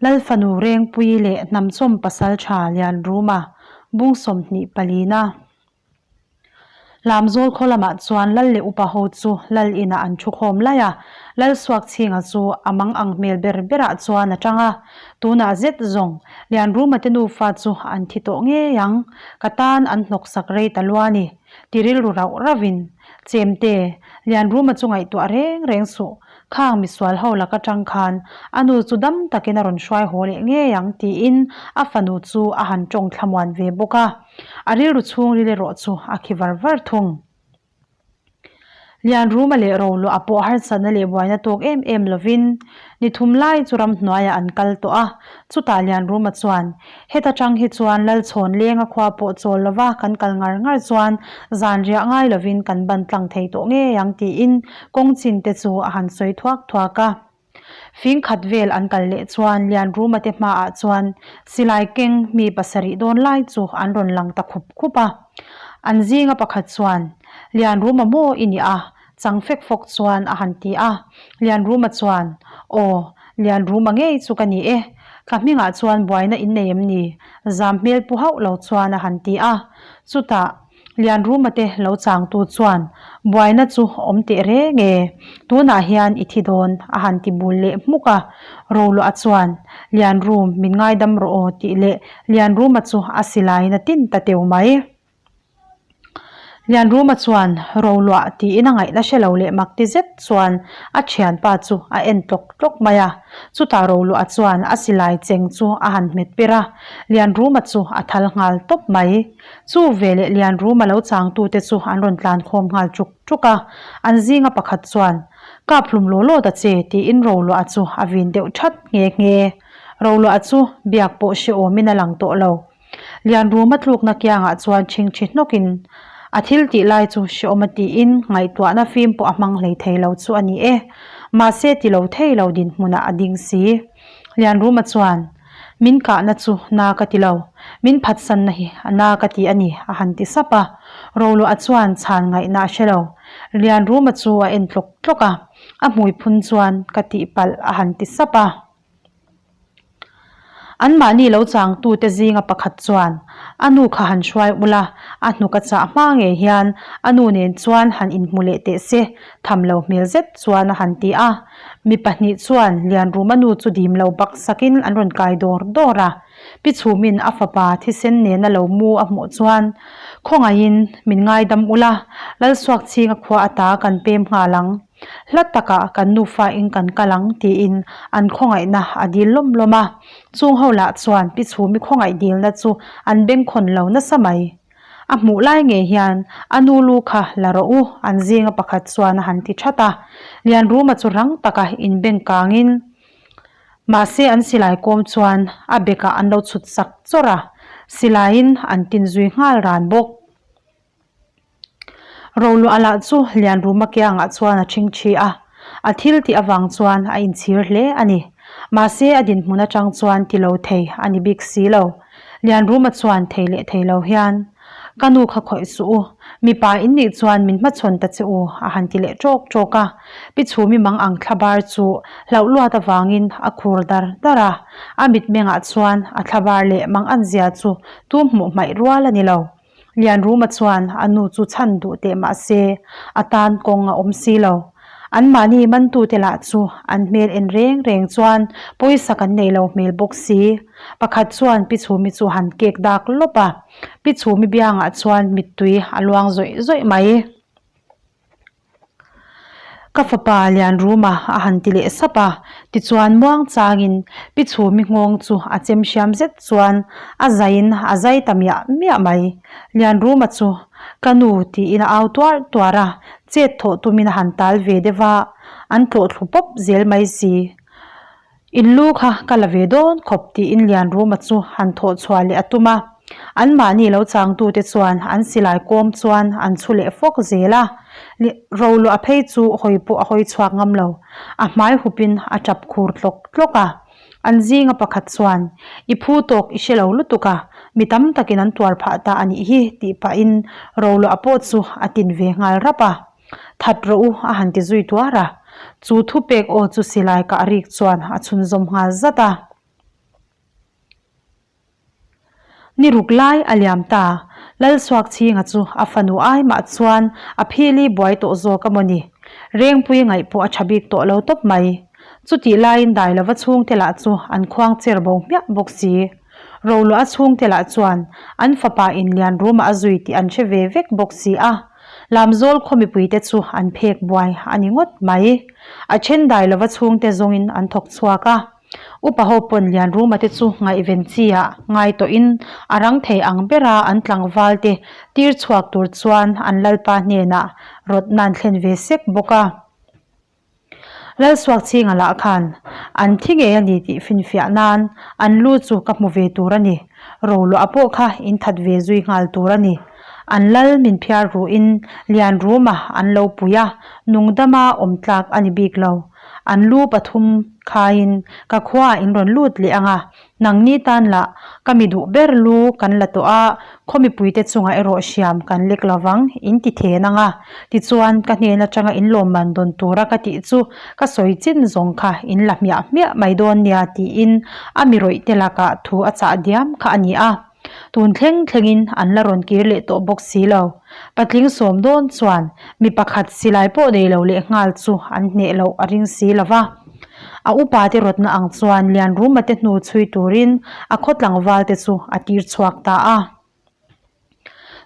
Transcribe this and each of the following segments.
Lal fanu Rengpuii leh Hnamchawm pasaltha Lianruma bung 20 palina. Lamzawl khaw lamah chuan Lal leh upa ho chu Lal inah an thu khawm laih a, Lal Suakchhinga chu a mang ang hmel ber berah chuan a tang a, tunah zet zawng Lianruma te nufa chu an thi tawh ngei ang, ka tan an hnawksak rei ta lua ni, ti rilru rauh rauhin Chemte, Lianruma chu ngaihtuah reng reng suh, Khang misual ho lak atang khan a nu chu dam takin a rawn hruai haw leh ngei ang tiin a fanu chu a han tawng thlamuan ve bawk a. A rilru chhungril erawh chu a khi var var thung. Lianruma leh Roluah pawh harsatna leh buaina tawk em em lovin ni thum lai chu ramhnuaiah an kal tawh a. Chutah Lianruma chuan Heta tang hi chuan Lalchhawn lenga khua pawh chawl lova kan kal ngar ngar chuan zan riah ngai lovin kan ban tlang thei tawh ngei ang tiin kawng chin te chu a han sawi thuak thuak a. Fing khat vel an kal leh chuan Lianruma te hmaah chuan silai keng mi pasarih dawn lai chu an rawn lang ta khup khup a. An zinga pakhat chuan, Lianruma maw i nih a? Chang fek fawk chuan a han ti a. Lianruma chuan, Aw, Lianruma ngei chu ka ni e. Ka hmingah chuan buaina in nei em ni? Zam hmel pu hauh lo chuan a han ti a. Chutah, Lianruma te lo changtu chuan, Buaina chu awm teh reng e. Tunah hian i thi dawn, a han ti bul leh hmuk a. Roluah chuan, Lianrum, min ngaidam rawh aw, tih leh Lianruma chu a silaiin a tin ta teu mai. Lianruma chuan Roluah tiin a ngaihna hre lo leh mak ti zet chuan a thianpa chu a en tlawk tlawk mai a. Chutah Roluah chuan a silai cheng chu a han hmet per a, Lianruma chu a thal nghal tawp mai. Chu veleh Lianruma lo changtute chu an rawn tlan khawm nghal ṭuk ṭuk a, an zinga pakhat chuan, Kap hlum law law ta che tiin Roluah chu a vin deuh ṭhat nghe nghe. Roluah chu biak pawh hrehawmin a lang tawh lo. Lianruma tlukna kiangah chuan chhingchhi hnawkin a thil tih lai chu hrehawm a tiin ngaihtuahna fim pawh a hmang hlei thei lo chu a ni e. Mahse ti lo thei lo dinhmunah a ding si. Lianruma chuan, Min kahna chu na ka ti lo, min phatsanna hi a na ka ti a ni a han ti sap a. Roluah chuan chhan ngaihna a hre lo. Lianruma chu a en tlawk tlawk a, a hmui phun chuan ka tihpalh a han ti sap a. Anmahni lo changtute zinga pakhat chuan, A nu kha han hruai ula, a hnuk a chah hma ngei hian a nu nen chuan han inhmu leh teh se, tham lo hmel zet chuan a han ti a. Mi pahnih chuan Lianruma nu chu dim lo bak sakin an rawn kai dawr dawr a. Pi Chhumin a fapa thisen nena lo mu a hmuh chuan, Khawngaihin min ngaidam ula, Lalsuakchhinga khua ata kan pem nghal ang. Hla takah kan nufa in kan kal ang tiin an khawngaihna a dil lawm lawm a, chung ho lah chuan Pi Chhumi khawngaih dilna chu an bengkhawn lo nasa mai. A hmuh lai ngei hian a nu lu kha la rawh u an zinga pakhat chuan a han ti that a, Lianruma chu rang taka inbengkangin mahse an silai kawm chuan a bekah an lo chhut sak chawrh a, silaiin an tin zui nghal ran bawk. Roluah lah chu Lianruma kiangah chuan a ṭhing ṭhi a, a thil tih avang chuan a inchhir hle a ni. Mahse a dinhmun aṭang chuan ti lo thei a ni bik si lo. Lianruma chuan thei leh thei lo hian, Ka nu kha khawih suh u, mipa in nih chuan min hmachhawn ta che u a han ti leh ṭawk ṭawk a. Pi Chhumi mang ang thlabar chu hlauh luat avangin a khur dar dar a, a mitmengah chuan a thlabar leh mang an zia chu tu hmuh hmaih rual a ni lo. Lianruma chuan a nu chu chhan duh teh mah se, a tan kawng a awm si lo. Anmahni mantute lah chu an hmel en reng reng chuan pawisa kan nei lo hmel bawk si. Pakhat chuan Pi Chhumi chu han kek dak lawp a, Pi Chhumi biangah chuan mittui a luang zawih zawih mai. Ka fapa Lianruma a han ti leh sap a, tichuan muang changin Pi Chhumi nghawng chu a chem hriam zet chuan a zaiin a zai ta miah miah mai. Lianruma chu ka nu tiin a au tuar tuar a, chet thawh tumin a han tal ve deuh a, an tlawh thlu pawp zel mai si. In lu kha ka la ve dawn khawp tiin Lianruma chu han thawh chhuah leh a tum a. Anmahni lo changtute chuan an silai kawm chuan an chhu leh fawk zel a. Roluah phei chu hawi pawh a hawi chhuak ngam lo. A hmai hupin a tap khur tlawk tlawk a. An zinga pakhat chuan, I phu tawk i hre lo lutuk a, mi tam takin an tuar phah ta a nih hi tih pahin Roluah pawh chu a tin ve nghal rap a. That rawh u a han ti zui tuar a, chu thupek aw chu silai kah rik chuan a chhunzawm nghal zat a. Ni ruk lai a liam ta. Lalsuakchhinga chu a fanu ai mah chuan a phili buai tawh zawk a maw ni? Rengpui ngaih pawh a tha bik tawh lo tawp mai. Chutih laiin Dailova chhungte lah chu an khuang cher bo hmiah bawk si. Roluah a chhungte lah chuan an fapa in Lianruma a zui tih an hre ve vek bawk si a. Lamzawl khaw mipuite chu an phek buai a ni ngawt mai. A then Dailova chhungte zawngin an thawk chhuak a. Upa ho pawn Lianruma te chu ngaihven chi ah ngai tawhin a rang thei ang bera an tlangval te tir chhuak tur chuan an lalpa hnenah rawtna an thlen ve sek bawk a. Lalsuakchhinga lah khan an thi ngei a ni tih finfiah nan an lu chu ka hmu ve tur a ni, Roluah pawh kha in that ve zui nghal tur a ni. An lal min phiar ruhin Lianruma an lo pui a, nungdama awm tlak a ni bik lo. An lu pathum khaiin ka khuaah in rawn lut leh ang a, nangni tan lah ka mi duh ber lu kan la tawh a, khaw mipuite chungah erawh hriam kan lek lo vang, in ti then ang a. Tichuan, ka hnen atanga in lawmman dawn tura ka tih chu ka sawi chin zawng kha in la hmiah hmiah mai dawn nia tiin a mi rawih te lakah thu a chah diam kha a ni a. Tun thleng thlengin an la rawn kir leh tawh bawk si lo. Patling sawm dawn chuan mi pakhat silai pawh nei lo leh nghal chu an hneh loh a ring si lo va. A upa te rawtna ang chuan Lianruma te hnu chhui turin a khaw tlangval te chu a tir chhuak ta a.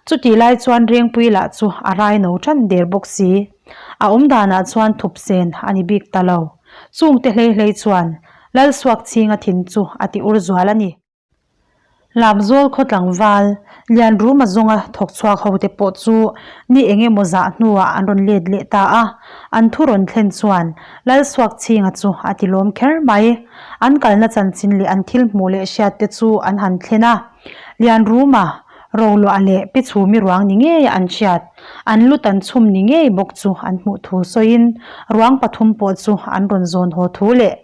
Chutih lai chuan Rengpui lah chu a rai no tan der bawk si. A awm danah chuan thup sen a ni bik ta lo. Chungte hlei hlei chuan Lalsuakchhinga thin chu a ti ur zual a ni. Lamzawl khaw tlangval, Lianruma zawnga thawk chhuak ho te pawh chu ni eng emaw zah hnuah an rawn let leh ta a, an thu rawn thlen chuan Lalsuakchhinga chu a ti lawm kher mai. An kalna chanchin leh an thil hmuh leh hriat te chu an han thlen a. Lianruma, Roluah leh Pi Chhumi ruang ni ngei an hriat, an lu tan chhum ni ngei bawk chu an hmuh thu sawiin ruang pathum pawh chu an rawn zawn haw thu leh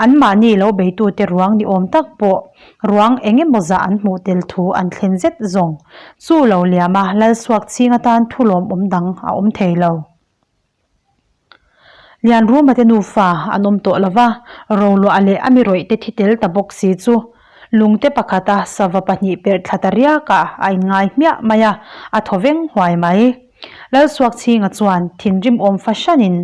Anmahni lo beitute ruang ni awm tak pawh ruang eng emaw zah an hmuh tel thu an thlen zet zawng. Chu lo liama Lalsuak chhing atan thu lawmawm dang a awm thei lo. Lianruma te nufa an awm tawh lo va, Roluah leh a mi rawih te thi tel ta bawk si chu lungte pakhata sava pahnih perh thla ta riakah a inngai hmiah mai a, a thaw veng huai mai. Lalsuakchhinga chuan thinrim awm fahranin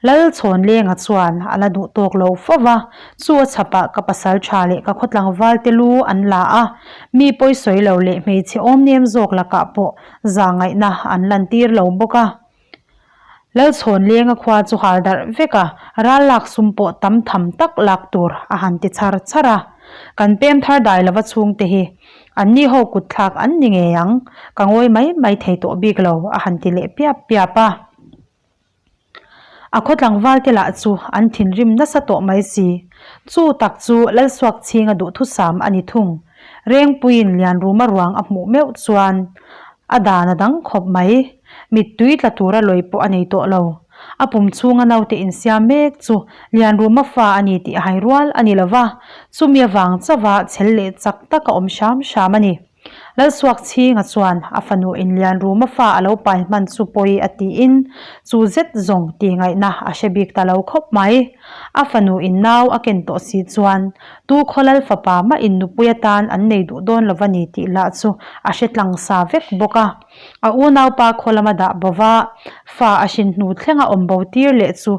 Lalchhawnlenga chuan a la duh tawk lo fo va, chu a chhapah ka pasal tha leh ka khaw tlangval te lu an la a, mi pawisawi lo leh hmeichhe awmnem zawk lakah pawh zahngaihna an lantir lo bawk a. Lalchhawnlenga khua chu hal darh vek a, ral lak sum pawh tam tham tak lak tur a han ti chhar chhar a. Kan pem thar dai lova chhungte hi Anni ho kut thlak an ni ngei ang, ka ngawi mai mai thei tawh bik lo, a han ti leh piap piap a. A khaw tlangval te lah chu an thinrim nasa tawh mai si. Chu tak chu Lalsuakchhinga duhthusam a ni thung. Rengpuiin Lianruma ruang a hmuh meuh chuan a dan a dang khawp mai. Mittui tla tura lawi pawh a nei tawh lo. A pum chhunga naute insiam mek chu Lianruma fa a ni tih hai rual a ni lo va, chumi avang chauha chhel leh chak taka awm hram hram a ni. Lalsuakchhinga chuan a fanu in Lianruma fa a lo pai hman chu pawi a tiin chu zet zawng tih ngaihna a hre bik ta lo khawp mai. A fanu in nau a ken tawh si chuan tu khaw lal fapa mah in nupui atan an nei duh dawn lo va ni tih lah chu a hre tlang sa vek bawk a. A unaupa khaw lama dah bo va, fa a hrin hnu thlenga awm bo tir leh chu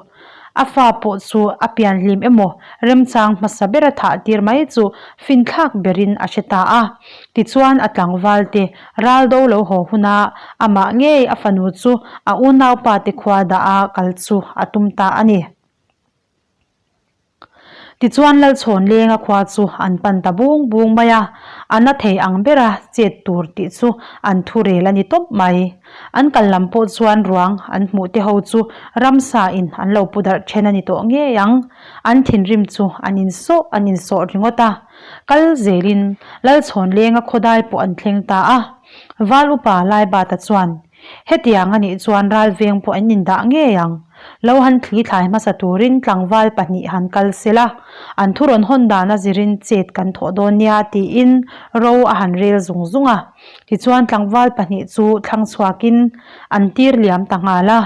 a fa pawh chu a pianhlim emaw remchang hmasa bera thah tir mai chu finthlak berin a hre ta a. Tichuan a tlangval te ral do lo haw huna amah ngei a fanu chu a unaupa te khua dah a kal chu a tum ta a ni. Tichuan Lalchhawnlenga khua chu an pan ta bung bung mai a, a na thei ang bera chet tur tih chu an thu rel a ni tawp mai. An kal lam pawh chuan ruang an hmuh te ho chu ramsa in an lo pu darh then a ni tawh ngei ang. An thinrim chu an insawh an insawh ringawt a. Kal zelin Lalchhawnlenga khawdai pawh an thleng ta a. Val upa Laibata chuan Hetiang a nih chuan ralveng pawh an indah ngei ang. Lo han thli thlai hmasa turin tlangval pahnih han kal sel a, an thu rawn hawn dan a zirin chet kan thawh dawn nia tiin ro a han rel zung zung a. Tichuan tlangval pahnih chu thlang chhuakin an tir liam ta nghal a.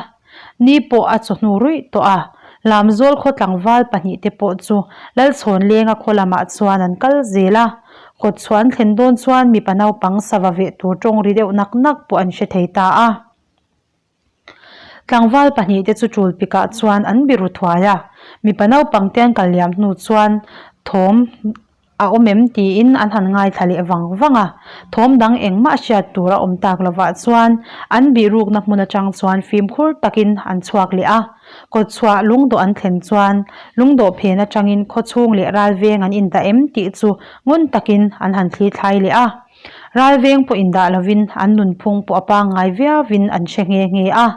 Ni pawh a chawhnu ruih tawh a, Lamzawl khaw tlangval pahnih te pawh chu Lalchhawnlenga khaw lamah chuan an kal zel a. Kawtchhuah an thlen dawn chuan mipa naupang sava veh tur tawng ri deuh nak nak pawh an hre thei ta a. Tlangval pahnihte chu tul pikah chuan an biru thuai a, mipa naupang te an kal liam hnu chuan thawm a awm em tiin an han ngaithla leh vang vang a, thawm dang engmah hriat tur a awm tak lovah chuan an bihrukna hmun atang chuan fimkhur takin an chhuak leh a, kawtchhuah lungdawh an thlen chuan lungdawh phen atangin khawchhung leh ralveng an indah em tih chu ngun takin an han thli thlai leh a. Ralveng pawh indah lovin an nunphung pawh a pangngai viauvin an hre nghe nghe a.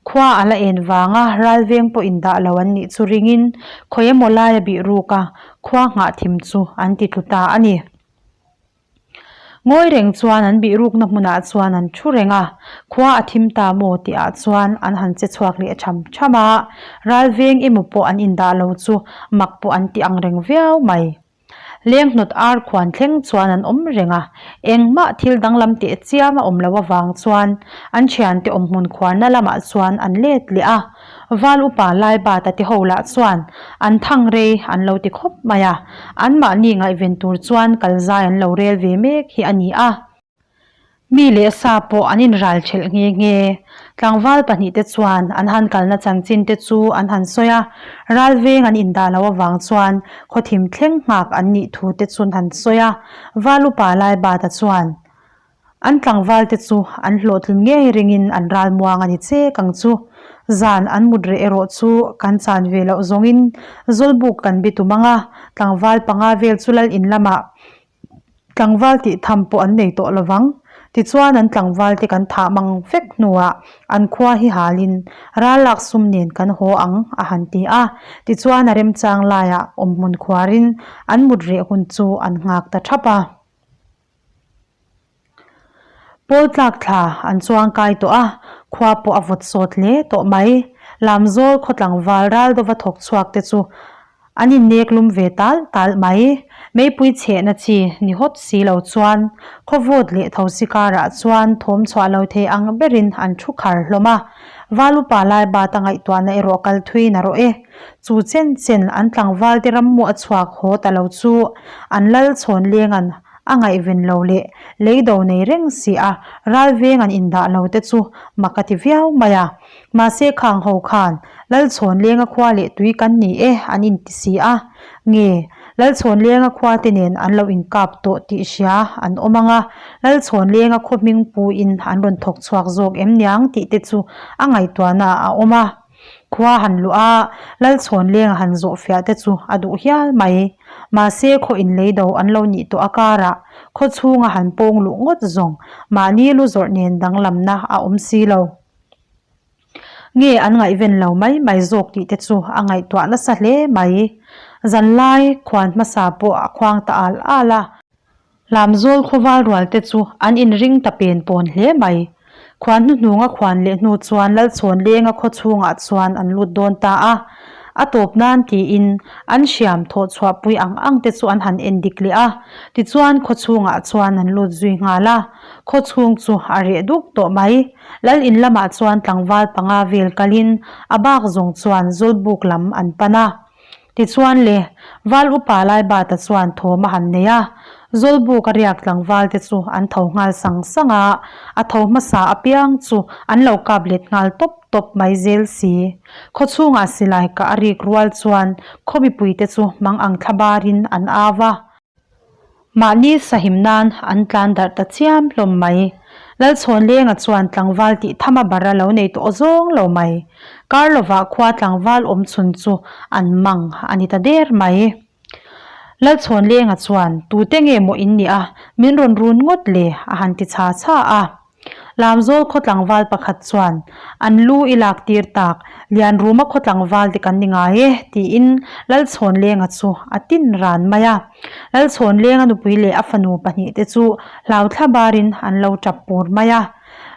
Khua a la en vanga ralveng pawh indah lo an nih chu ringin khawi emaw laia bih ruka khua nghah thim chu an ti tlu ta a ni. Ngawi reng chuan an bih rukna hmunah chuan an thu reng a, khua a thim ta maw tihah chuan an han che chhuak leh tham tham a, ralveng emaw pawh an indah lo chu mak pawh an ti ang reng viau mai. Leng hnawt ar khuan thleng chuan an awm reng a, engmah thil danglam teh chiam a awm loh avang chuan an thiante awmhmun khuarna lamah chuan an let leh a. Val upa Laibata te ho lah chuan an thang rei an lo ti khawp mai a, anmahni ngaihven tur chuan kalzai an lo rel ve mek hi a ni a. Mi leh sa pawh an inral thelh nghe nghe. Tlangval pahnihte chuan an han kalna chanchin te chu an han sawi a, ral veng an indah loh avang chuan khawthim thleng nghak an nih thu te chu an han sawi a. Val upa Laibata chuan an tlangval te chu an hlawhtlin ngei ringin an ral muang a ni chek ang chu. Zan an mut reh erawh chu kan chan ve loh zawngin Zawlbuk kan bi tum ang a, tlangval panga vel chu lal in lamah Tlangval tih tham pawh an nei tawh lovang. Tichuan an tlangval te kan thah mang vek hnuah an khua hi halin ral lak sum nen kan haw ang a han ti a. Tichuan a remchang laiah awmhmun khuarin an mut reh hun chu an nghak ta thap a. Pawl tlak thla an chuang kai tawh a, khua pawh a vawt sawt hle tawh mai. Lamzawl khaw tlangval ral dova thawk chhuak te chu an innek lum ve tal tal mai. Meipui chhehna chi ni hawt si lo chuan khaw vawt leh thosi karah chuan thawm chhuah lo thei ang berin an thu khar hlawm a. Val upa lai bat a ngaihtuahna erawh kal thui na rawh e. Chu chen chen an tlangval te rammu a chhuak haw ta lo chu an lal chhawn leng an A ngaihven lo leh lei do nei reng si a, ral veng an indah lo te chu mak a ti viau mai a. Mahse khang ho khan Lalchhawn lenga khua leh tui kan ni e an inti si a. Nge, Lalchhawn lenga khua te nen an lo inkap tawh tih hria an awm ang a, Lalchhawn lenga khaw hming pu in an rawn thawk chhuak zawk em niang tih te chu a ngaihtuahna ah a awm a. Khua han luh a, Lalchhawn lenga han zawh fiah te chu a duh hial mai. Mahse, khaw inlei do an lo nih tawh a karah khaw chhunga han pawng luh ngawt zawng mahni lu zawrh nen danglamna a awm si lo. Nge an ngaihven lo mai mai zawk tih te chu a ngaihtuah nasa hle mai. Zanlai khuan hmasa pawh a khuang ta al al a. Lamzawl khawval rual te chu an inring ta pen pawn hle mai. Khuan hnuhnunga khuan leh hnu chuan Lalchhawn lenga khaw chhungah chuan an lut dawn ta a. A tawp nan tiin an hriam thawh chhuahpui ang ang te chu an han en dik leh a. Tichuan khaw chhungah chuan an lut zui nghal a. Khaw chhung chu a reh duk tawh mai. Lal in lamah chuan tlangval panga vel kalin a bak zawng chuan Zawlbuk lam an pan a. Tichuan le, Val upa Laibata chuan thawm a han nei a, Zawlbuk a riak tlangval te chu an tho nghal sang sang a, a tho hmasa apiang chu an lo kap let nghal tawp tawp mai zel si. Khaw chhungah silai kah a rik rual chuan khaw mipui te chu mang ang thla barin an au a. Mahni sahim nan an tlan darh ta chiam hlawm mai. Lalchhawnlenga chuan tlangval tih tham a bara lo nei tawh zawng lo mai. Kar lovah khua tlangval awm chhun chu an mang a ni ta der mai. Lalchhawnlenga chuan, Tute nge maw in nih a, min rawn run ngawt le a han ti chha chha a. Lamzawl khaw tlangval pakhat chuan, An lu i lak tir tak, Lianruma khaw tlangval te kan ni ngai e, tiin Lalchhawnlenga chu a tin ran mai a. Lalchhawnlenga nupui leh a fanu pahnihte chu hlauthla barin an lo tap pur mai a.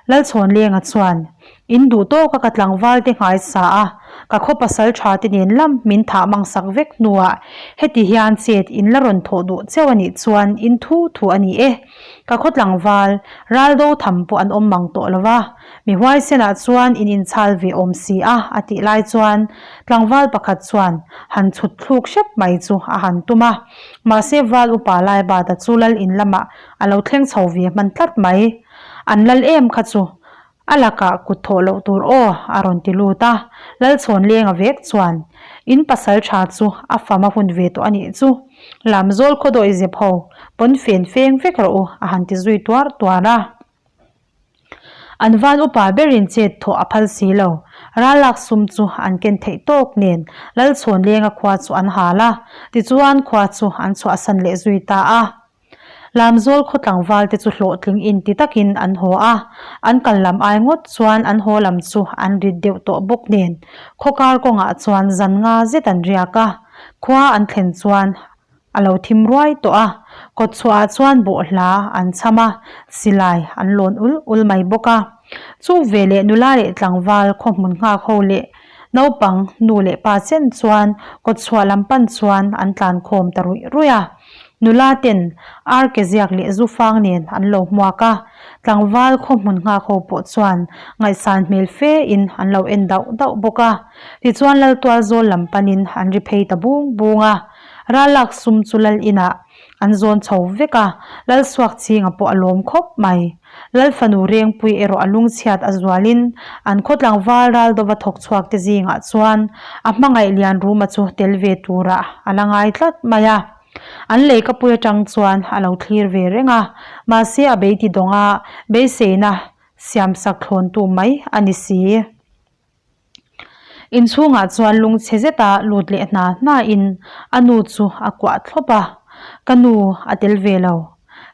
Lalchhawnlenga chuan. In duh tawka ka tlangval te nghaisa a, ka khaw pasal tha te nen lam min thah mangsak vek hnuah heti hian chet in la rawn thawh duh cheu a nih chuan in thu thu a ni e. Ka khaw tlangval ral do tham pawh an awm mang tawh lo va, mi huaisenah chuan in inchhal ve awm si a a tih lai chuan tlangval pakhat chuan han chhut thluk hrep mai chu a han tum a. Mahse val upa Laibata chu lal in lamah a lo thleng chho ve hman tlat mai. An lal em kha chu A lakah kut thawh loh tur aw a rawn ti lut a, Lalchhawnlenga vek chuan in pasal tha chu a fam a hun ve tawh a nih chu, Lamzawl khawdawih zep ho pawn fen feng vek rawh u a han ti zui tuar tuar a. An van upa berin chet thawh a phal si lo, rallak sum chu an ken theih tawk nen Lalchhawnlenga khua chu an hal a, tichuan khua chu an chhuahsan leh zui ta a. Lamzawl khaw tlangval te chu hlawhtling in ti takin an haw a, an kal lam ai ngawt chuan an haw lam chu an rit deuh tawh bawk nen khaw kar kawngah chuan zan nga zet an riak a, khua an thlen chuan a lo thim ruai tawh a, kawtchhuah ah chuan bawhhla an chham a, silai an lawn ul ul mai bawk a. Chu veleh nula leh tlangval khaw hmun nghak ho leh naupang nu leh pa chen chuan kawtchhuah lam pan chuan an tlan khawm ta ruih ruih a. Nula ten ar ke ziak leh zu fang nen an lo hmuak a, tlangval khaw hmun nghak ho pawh chuan ngaihsan hmel fe in an lo en dauh dauh bawk a. Tichuan Laltual zawl lam panin an ri phei ta bung bung a, rallak sum chu lal inah an zawn chho vek a, Lalsuak chhinga pawh a lawm khawp mai. Lal fanu Rengpui erawh a lungchhiat a zualin an khaw tlangval ral dova thawk chhuak te zingah chuan a hmangaih Lianruma chu tel ve turah a la ngai tlat mai a. An leikapui atang chuan a lo thlir ve reng a, mahse a beiti dawnga beiseina siamsak thlawntu mai a ni si. Inchhungah chuan lungchhe zeta lut leh hna hnain a nu chu a kuah thlawp a, Ka nu a tel ve lo,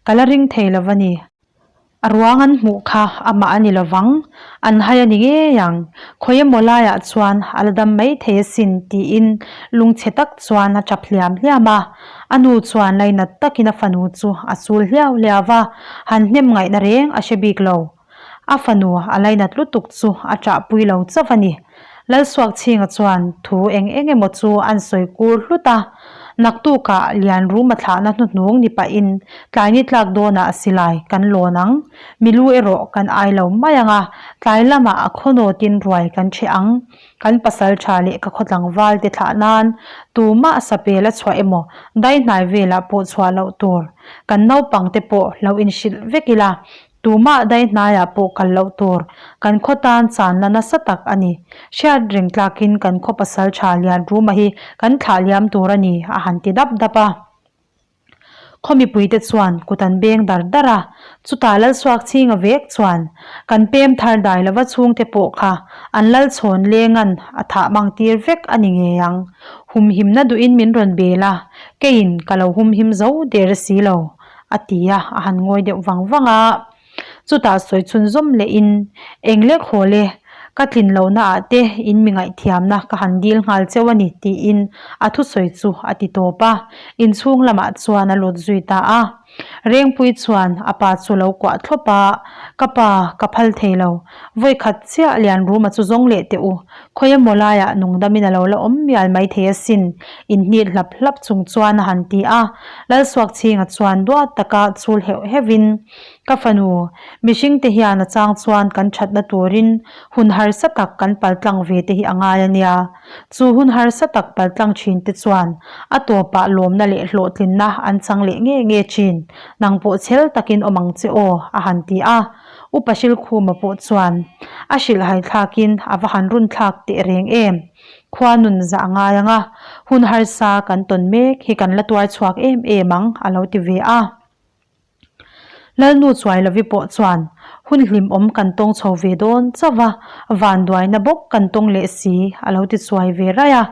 ka la ring thei lo va ni. A ruang an hmuh kha amah a ni lo vang, an hai a ni ngei ang, khawi emaw laiah chuan a la dam mai thei asin tiin lungchhe tak chuan a tap hliam hliam a. A nu chuan lainat takin a fanu chu a sul hliau hliau va, han hnem ngaihna reng a hre bik lo. A fanu a lainat lutuk chu a ṭahpui lo chauh a ni. Lalsuakchhinga chuan thu eng eng emaw chu an sawi kur hlut a, naktukah Lianruma thlahna hnuhnung ni pahin tlai ni tlak dawnah silai kan lawn ang, milu erawh kan ai lo mai ang a, tlai lamah a khawnawtin ruai kan ṭheh ang, kan pasal ṭha leh ka khawtlangval te thlah nan tumah sapel a chhuah emaw daihnai velah pawh chhuah loh tur, kan naupang te pawh lo inhrilh vek ila, Tumah dai hnaiah pawh kal loh tur kan khaw tan channa nasa tak a ni. Hriat reng tlakin kan khaw pasal tha lian Ruma hi kan thlah liam tur a ni a han ti dap dap a. Khaw mipuite chuan kut an beng dar dar a, chutah Lalsuak chhinga vek chuan kan pem thar dai lova chhungte pawh kha an Lalchhawn lengan a thah mang tir vek a ni ngei ang. Humhimna duhin min rawn bel a, keiin ka lo humhim zo der si lo. a ti a, a han ngawi deuh vang vang a. Chutah sawi chhunzawm lehin, Eng lek haw le, ka tlin lohna ah te in mi ngaihthiamna ka han dil nghal cheu a ni, tiin a thusawi chu a ti tawp a. Inchhung lamah chuan a lut zui ta a. Rengpui chuan a pa chu lo kuah thlawp a, Ka pa, ka phal thei lo. Vawikhat chiah Lianruma chu zawng leh teh u. Khawi emaw laiah nungdamin a lo la awm mial mai thei asin, inhnit hlap hlap chung chuan a han ti a. Lalsuakchhinga chuan duat taka chhul heuh heuhin, Ka fanu, mihringte hian a chang chuan kan thatna turin hun harsa tak kan paltlang ve te hi a ngai a nia. Chu hun harsa tak paltlang thin te chuan a tawpah lawmna leh hlawhtlinna an chang leh nge nge thin. Nang pawh chhel takin awm ang che aw, a han ti a. Upa Hrilkhuma pawh chuan a hrilhhai thlakin a va han run thlak teh reng em? Khua nun zah a ngai ang a, hun harsa kan tawn mek hi kan la tuar chhuak em em ang a lo ti ve a. Lalnu Chuailovi pawh chuan hun hlimawm kan tawng chho ve dawn chauh va, vanduaina bawk kan tawng leh si a lo ti chuai ve raih a.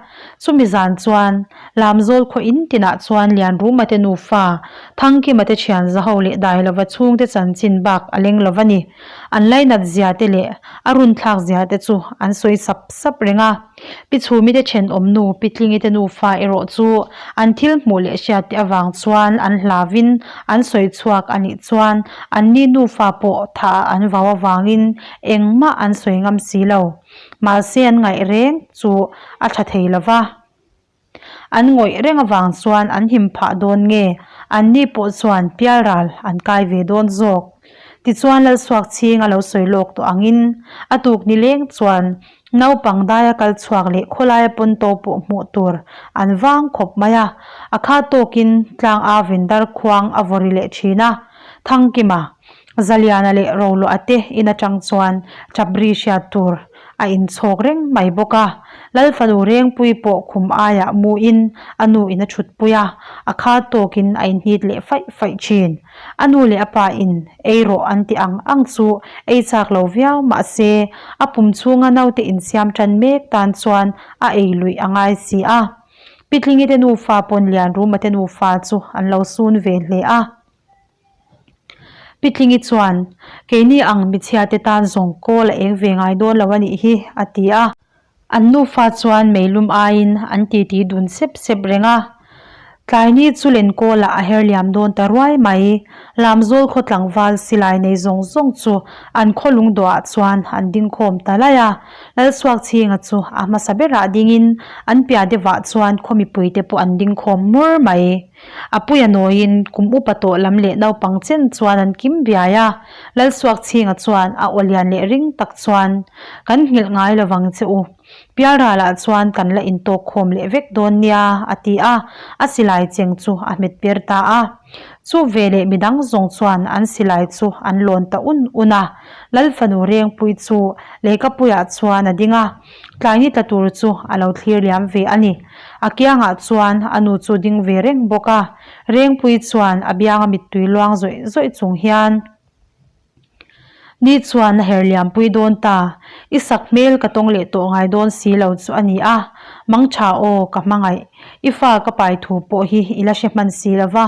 Chumi zan chuan Lamzawl khaw in tinah chuan Lianruma te nufa, Thangkima te thian zaho leh Dailova chhungte chanchin bak a leng lo va ni. An lainat zia te leh a runthlak zia te chu an sawi sap sap reng a. Pi Chhumi te thenawm nu Pi Tlingi te nufa erawh chu an thil hmuh leh hriat te avang chuan an hlavin an sawi chhuak a nih chuan anni nufa pawh thah. ah an vau avangin engmah an sawi ngam si lo. Mahse an ngaih reng chu a tha thei lo va. An ngawih reng avang chuan an him phah dawn nge anni pawh chuan pialral an kai ve dawn zawk. Tichuan Lalsuakchhing a lo sawi lawk tawh angin a tuk nileng chuan Naupang daia kal chhuak leh khawlaia pawn to pawh hmuh tur an vang khawp mai a, a kha tawkin tlang a vin dar khuang a vaw ri leh thin a. Thangkima, Zaliana leh Roluah te in atang chuan chapri hriat tur a inchhawk reng mai bawk a. Lalfanu Rengpui pawh khum aiah muin a nu in a thutpui a, a kha tawkin a inhnit leh faih faih thin. A nu leh a pa in ei rawh an ti ang ang chu ei chak lo viau mahse a pum chhunga naute insiam tan mek tan chuan a ei luih a ngai si a. Pitlingi te nufa pawn Lianruma te nufa chu an lo sun ve hle a. Pitlingi chuan, Keini ang michhia te tan zawng kawl a eng ve ngai dawn lo a nih hi, a ti a. An nufa chuan meilum aiin an titi dun sep sep reng a. Tlaini chu Lenkawlah a her liam dawn ta ruai mai. Lamzawl khaw tlangval silai nei zawng zawng chu an khaw lungdawhah chuan an ding khawm ta laih a. Lalsuakchhinga chu a hmasa berah dingin an piah deuhah chuan khaw mipuite pawh an ding khawm mur mai. A puia nawiin kum upa tawh lam leh naupang chen chuan an kim biai a, Lalsuakchhinga chuan a aw lian leh ring tak chuan, Kan nghilh ngai lo vang che u. Pialralah chuan kan la intawk khawm leh vek dawn nia, a ti a, a silai cheng chu a hmet per ta a. Chu veleh midang zawng chuan an silai chu an lawn ta un un a, Lalfanu Rengpui chu lehkapuiah chuan a ding a, Tlaini tla tur chu a lo thlir liam ve a ni. A kiangah chuan a nu chu ding ve reng bawk a, Rengpui chuan a bianga mittui luang zawih zawih chung hian, Ni chuan a her liampui dawn ta, i sak hmel ka tawng leh tawh ngai dawn si lo chu a ni a, Mangtha aw ka hmangaih, i fa ka pai thu pawh hi i la hre hman si lo va,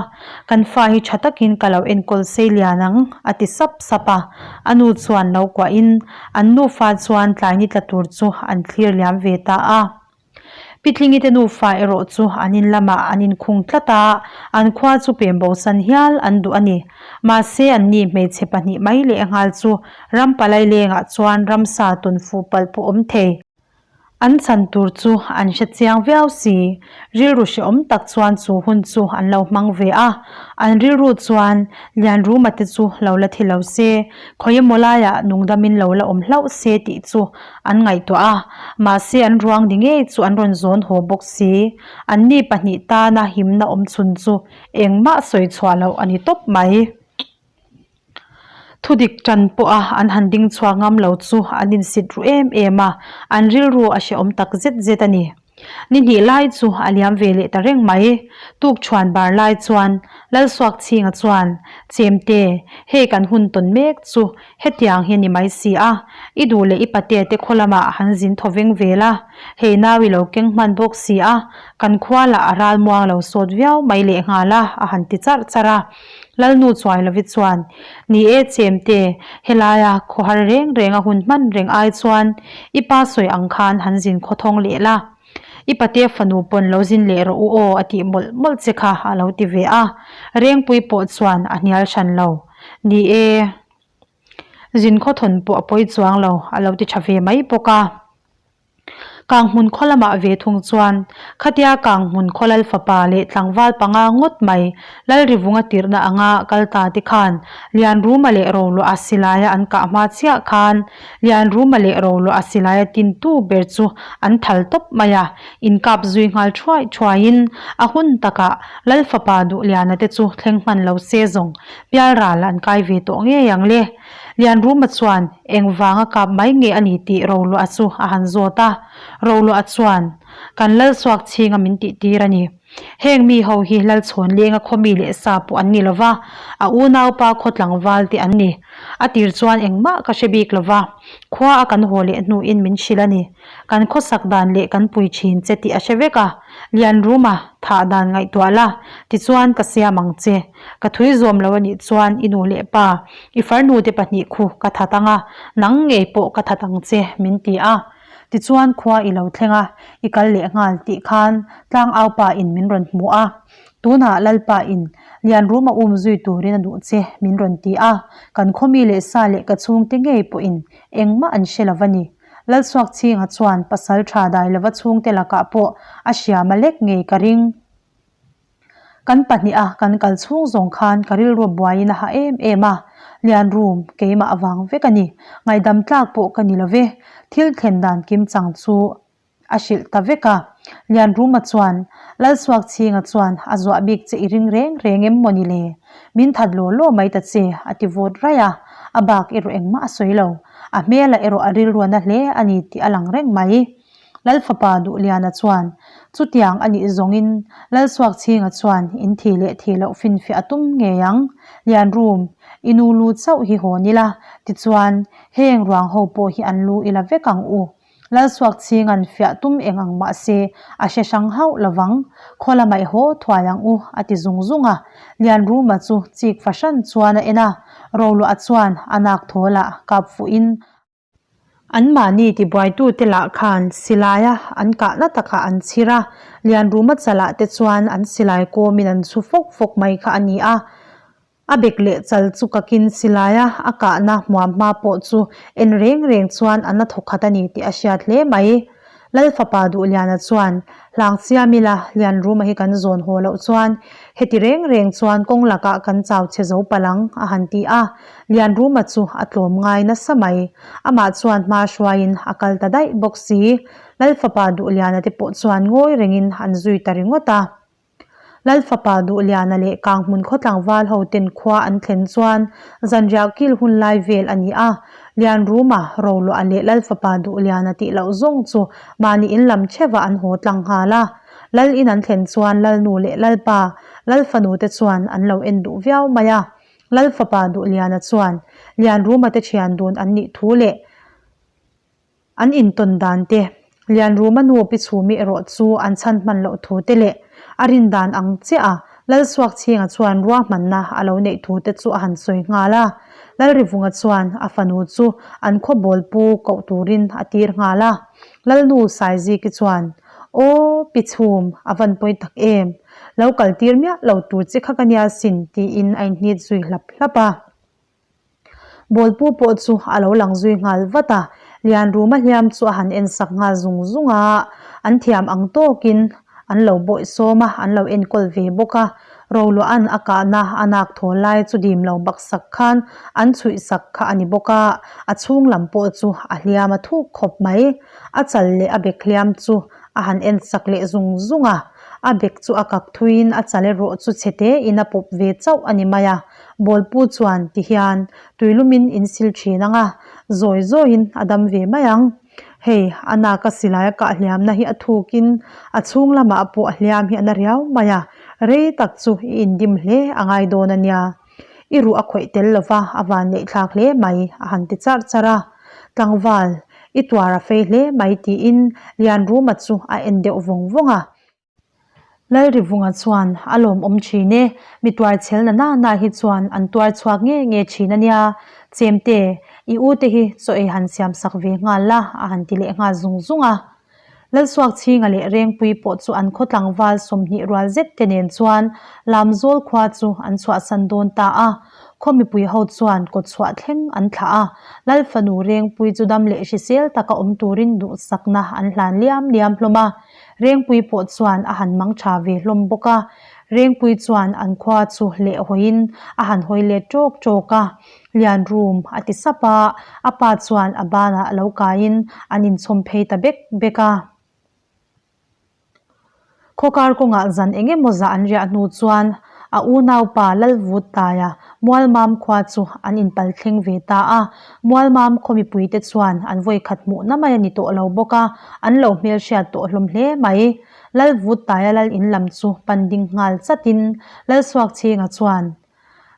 kan fa hi tha takin ka lo enkawl sei lian ang, a ti sap sap a, a nu chuan lo kuahin An nufa chuan tlaini tla tur chu an thlir liam ve ta a. Pitlingi te nufa erawh chu an in lamah an inkhung tlat a, an khua chu pem bosan hial an duh a ni. Mahse anni hmeichhe pahnih mai lehnghal chu ram palai lengah chuan ramsa tawn fuh palh pawh awm thei. An chhan tur chu an hre chiang viau si. Rilru hrehawm tak chuan chu hun chu an lo hmang ve a. An rilru chuan Lianruma te chu lo la thi lo se, khawi emaw laiah nungdamin lo la awm hlauh se tih chu an ngaihtuah a. Mahse an ruang ni ngei chu an rawn zawn haw bawk si. Anni pahnih tana himna awm chhun chu engmah sawi chhuah loh a ni tawp mai. Thudik tan pawha an han ding chhuak ngam lo chu an insit ru em em a, an rilru a hrehawm tak zet zet a ni. Ni hnih lai chu a liam ve leh ta reng mai. Tukchhuan bar lai chuan Lalsuakchhinga chuan, Chemte, hei kan hun tawn mek chu hetiang hi a ni mai si a, i duh leh i pate te khaw lamah han zin thaw veng vel a, hei nau i lo keng hman bawk si a, kan khua lah a ral muang lo sawt viau mai lehnghal a, a han ti charh charh a. Lalnu Chuailovi chuan, Ni e Chemte, helaia khawhar reng reng a hun hman reng ai chuan i pa sawi ang khan han zin khawthawng leh la. I pate fanu pawn lo zin leh rawh u aw a tih mawlh mawlh che kha a lo ti ve a. Rengpui pawh chuan a hnial hran lo. Ni e, zin khawthawn pawh a pawi chuang lo a lo ti tha ve mai bawk a. Kanghmun khaw lamah ve thung chuan khatia Kanghmun khaw lal fapa leh tlangval panga ngawt mai Lalrivunga tirhna anga kal ta te khan Lianruma leh Roluah a silaia an kah hma chiah khan Lianruma leh Roluah a silaia tintu ber chu an thal tawp mai a, inkap zui nghal thuai thuaiin a hun takah Lal fapa Duhliana te chu thleng hman lo se zawng pialral an kai ve tawh ngei ang le. Lianruma chuan engvanga kap mai nge a ni tih Roluah chu a han zawt a. Roluah chuan, Kan Lalsuak chhinga min tih tir a ni. Heng mi ho hi Lalchhawn lenga khaw mi leh sa pawh an ni lo va, a unaupa khaw tlangval te an ni. A tir chuan engmah ka hre bik lo va, khua a kan haw leh hnuin min hrilh a ni. Kan khawsak dan leh kan pui thin che tih a hre vek a, Lianruma thah dan ngaihtuah la, tichuan ka siam ang che. Ka thui zawm lo a nih chuan i nu leh pa, i farnu te pahnih khu ka that ang a, nang ngei pawh ka that ang che, min ti a. Tichuan khua i lo thleng a, i kal leh nghal tih khan tlangaupa in min rawn hmu a. Tunah Lalpa in. Lianruma um zui turin a duh che, min rawn ti a. Kan khawmi leh sa leh ka chhungte ngei pawhin engmah an hre lo va ni. Lalchhuakchhinga chuan pasal tha dai lova chhungte lakah pawh a hriam a lek ngei ka ring. Kan pahniha kan kal chhung zawng khan ka rilru buaiin a ha em em a, Lianrum, keimah avang vek a ni. Ngaihdam tlak pawh ka ni lo ve. Thil thlen dan kim chang chu a hrilh ta vek a. Lianruma chuan, Lalchhuakchhinga chuan a zuah bik che i ring reng reng em maw ni le? Min that law law mai ta che, a ti vawt raih a. A bak erawh engmah a sawi lo. A hmelah erawh a rilruana hle a ni tih a lang reng mai. Lalfapa Duhliana chuan, Chutiang a nih zawngin Lalchhuakchhinga chuan in thi leh thi loh finfiah a tum ngei ang. Lianrum, i nu lu chauh hi hawn ila, tichuan, heng ruang ho pawh hi an lu ila vek ang u. Lalchhuakchhinga'n fiah tum eng ang mah se, a hre hrang hauh lovang. Khaw lamah i haw thuai ang u, a ti zung zung a. Lianruma chu chik fahran chuan a en a, Roluah chuan a nak thawlah kap fuhin, Anmahni tibuaitute lah khan silaia an kahna takah an chhir a, Lianruma chalah te chuan an silai kawmin an chhu fawk fawk mai kha a ni a. A bek leh chal chu kakin silaia a kahna hmuam hma pawh chu en reng reng chuan a na thawkhat a ni tih a hriat hle mai. Lal fapa Duhliana chuan, Hlang siam ila, Lianruma hi kan zawn haw loh chuan heti reng reng chuan kawng lakah kan chau chhe zo palh ang, a han ti a. Lianruma chu a tlawm ngai nasa mai. Amah chuan hma hruaiin a kal ta daih bawk si. Lal fapa Duhliana te pawh chuan ngawi rengin an zui ta ringawt a. Lal fapa Duhliana leh Kanghmun khaw tlangval ho ten khua an thlen chuan zanriah kil hun lai vel a ni a, Lianruma, Roluah leh Lal fapa Duhliana tih loh zawng chu mahni in lam theuhah an haw tlang nghal a. Lal in an thlen chuan Lalnu leh Lalpa, Lal fanu te chuan an lo en duh viau mai a. Lal fapa Duhliana chuan Lianruma te thian dun an nih thu leh, An intawn dan te, Lianruma nu Pi Chhumi erawh chu an chhan hman loh thu te leh a rin dan ang chiah a Lalsuakchhinga chuan ruahmanna a lo neih thu te chu a han sawi nghal a. Lalrivunga chuan a fanu chu an khaw bawlpu koh turin a tir nghal a. Lalnu Saiziki chuan, Aw, Pi Chhum, a van pawi tak em? Lo kal tir miah lo tur che kha ka nia sin, tiin a inhnit zui hlap hlap a. Bawlpu pawh chu a lo lang zui nghal vat a, Lianruma hliam chu a han en sak nghal zung zung a, an thiam ang tawkin an lo bawih sawm a, an lo enkawl ve bawk a. Roluahan a kahna a nak thawl lai chu dim lo baksak khan an chhuih sak kha a ni bawk a, a chhung lam pawh chu a hliam a thuk khawp mai. A chal leh a bek hliam chu a han en sak leh zung zung a, a bek chu a kak thuiin a chal erawh chu chhe tein a pawp ve chauh a ni mai a. Bawlpu chuan ti hian tuilumin in sil thin ang a, zawi zawiin a dam ve mai ang. Hei, a naka silai a kah hliamna hi a thukin a chhung lamah pawh a hliam hi a na riau mai a, rei tak chu i indim hle a ngai dawn a nia. I ruh a khawih tel lova a van neih thlak hle mai, a han ti charh charh a. Tlangval, i tuar a fei hle mai tiin Lianruma chu a en deuh vawng vawng a. Lalrivunga chuan a lawmawm thin e, mi tuar chhel na na na hi chuan an tuar chhuak nge nge thin a nia, Chemte, i u te hi chaw ei han siam sak ve nghal la a han ti leh nghal zung zung a. Lalsuakchhinga leh Rengpui pawh chu an khaw tlangval 20 rual zet te nen chuan Lamzawl khua chu an chhuahsan dawn ta a, khaw mipui ho chuan kawtchhuah thleng an thlah a, Lalfanu Rengpui chu dam leh hrisel taka awm turin duhsakna an hlan liam liam hlawm a. Rengpui pawh chuan a han mang tha ve hlawm bawk a, Rengpui chuan an khua chu leh hawiin a han hawi let ṭawk ṭawk a, Lianrum a ti sap a, a pa chuan a banah lo kaiin an inchhawm phei ta bek bek a. Khawkar kawngah zan eng emaw zah an riah hnu chuan A unaupa Lalvuttaia Mualmam khua chu an inpal thleng ve ta a, Mualmam khaw mipuite chuan an vawikhat hmuhna mai a ni tawh lo bawk a, an lo hmelhriat tawh hlawm hle mai. Lalvuttaia lal in lam chu pan ding nghal chatin Lalsuakchhinga chuan,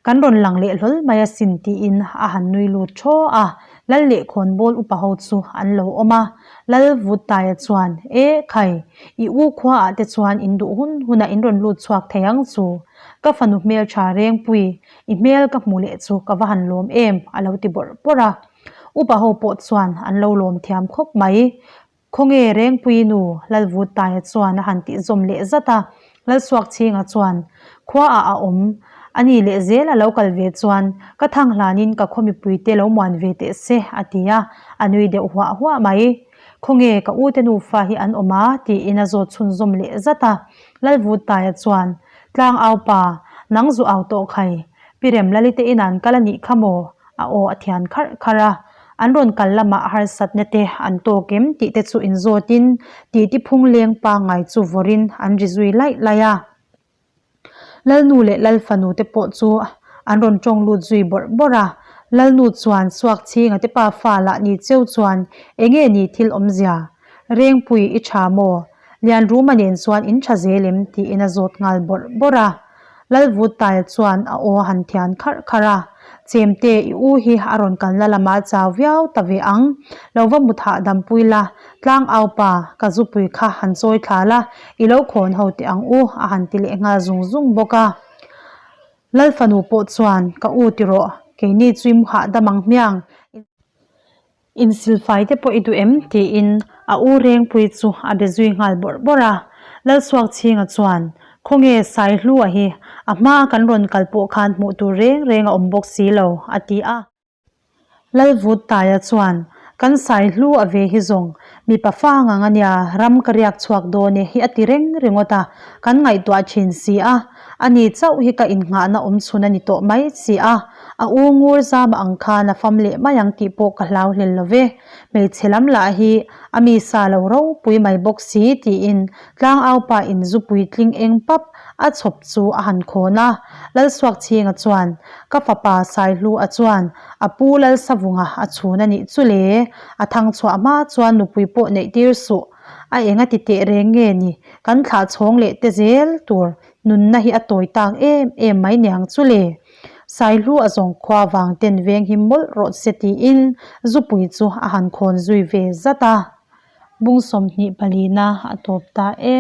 Kan rawn lang leh hlawl mai asin tiin a han nui lut thaw a, Lal leh khawnbawl upa ho chu an lo awm a. Lalvuttaia chuan, E khai, i u khuaah te chuan in duh hun hunah in rawn lut chhuak thei ang chu. Ka fanu hmeltha Rengpui, i hmel ka hmu leh chu ka va han lawm em, a lo ti bawrh bawrh a. Upa ho pawh chuan an lo lawm thiam khawp mai. Khawnge Rengpui nu, Lalvuttaia chuan a han tih zawm leh zat a. Lalsuakchhinga chuan, Khuaah a awm. A ni leh zel a lo kal ve chuan, Ka thang hlanin ka khaw mipuite lo muan ve teh se, a ti a, a nui deuh huah huah mai. Khawnge ka ute nufa hi an awm a? tiin a zawt chhunzawm leh zat a. Lalvuttaia chuan, Tlang au pa, nang zu au tawh khai. Pi Remlalite inah an kal a nih kha maw? A aw a thian kharh kharh a. An rawn kal lamah harsatna te an tawk em tih te chu inzawtin titi phung leng pangngai chu vawrin an ri zui laih laih a. Lalnu leh Lalfanu te pawh chu an rawn tawng lut zui bawrh bawrh a. Lalnu chuan Suakchhinga te pa fa lah ni cheu chuan enge ni thil awmzia? Rengpui i tha maw? Lianruma nen chuan in tha zel em? tiin a zawt nghal bawrh bawrh a. Lalvuttaia chuan a aw a han thian kharh kharh a, Chemte, i u hi a rawn kalna lamah chau viau ta ve ang. Lo va mu thah dampui la, tlang au pa, ka zupui kha han chawi thla la, i lo khawn ho teh ang u, a han ti leh nghal zung zung bawk a. Lalfanu pawh chuan, Ka u ti rawh, keini chu i mu hahdam ang hmiang. Insilfai te pawh i duh em? tiin a u Rengpui chu a be zui nghal bawrh bawrh a. Lalsuakchhinga chuan, Khawnge Saihlua hi a hma kan rawn kal pawh khan hmuh tur reng reng a awm bawk si lo, a ti a. Lalvuttaia chuan, Kan Saihlu a ve hi zawng, mipa fa ngang a nia, ram ka riak chhuak dawn e hi a ti reng ringawt a, kan ngaihtuah thin si a. Ani chauh hi ka innghahna awm chhun a ni tawh mai si a. A u ngur zam ang khan a fam leh mai ang tih pawh ka hlau hlel lo ve. Hmeichhe lam lah hi a mi sa lo ropui mai bawk si tiin tlangaupa in zu puitling eng pap a chhawp chu a han khawn a. Lalsuakchhinga chuan, Ka fapa Saihlua chuan a pu Lalsavunga a chhun a nih chu le. A thang chhuah hma chuan nupui pawh neih tir suh. A eng a ti teh reng nge ni? Kan thlah chhawng leh te zel tur nunna hi a tawi tak em em mai niang chu le. Saihlu a zawng khua vang ten veng hi mawlh rawh se tiin zupui chu a han khawn zui ve zat a. Bung 24 na a tawp ta e.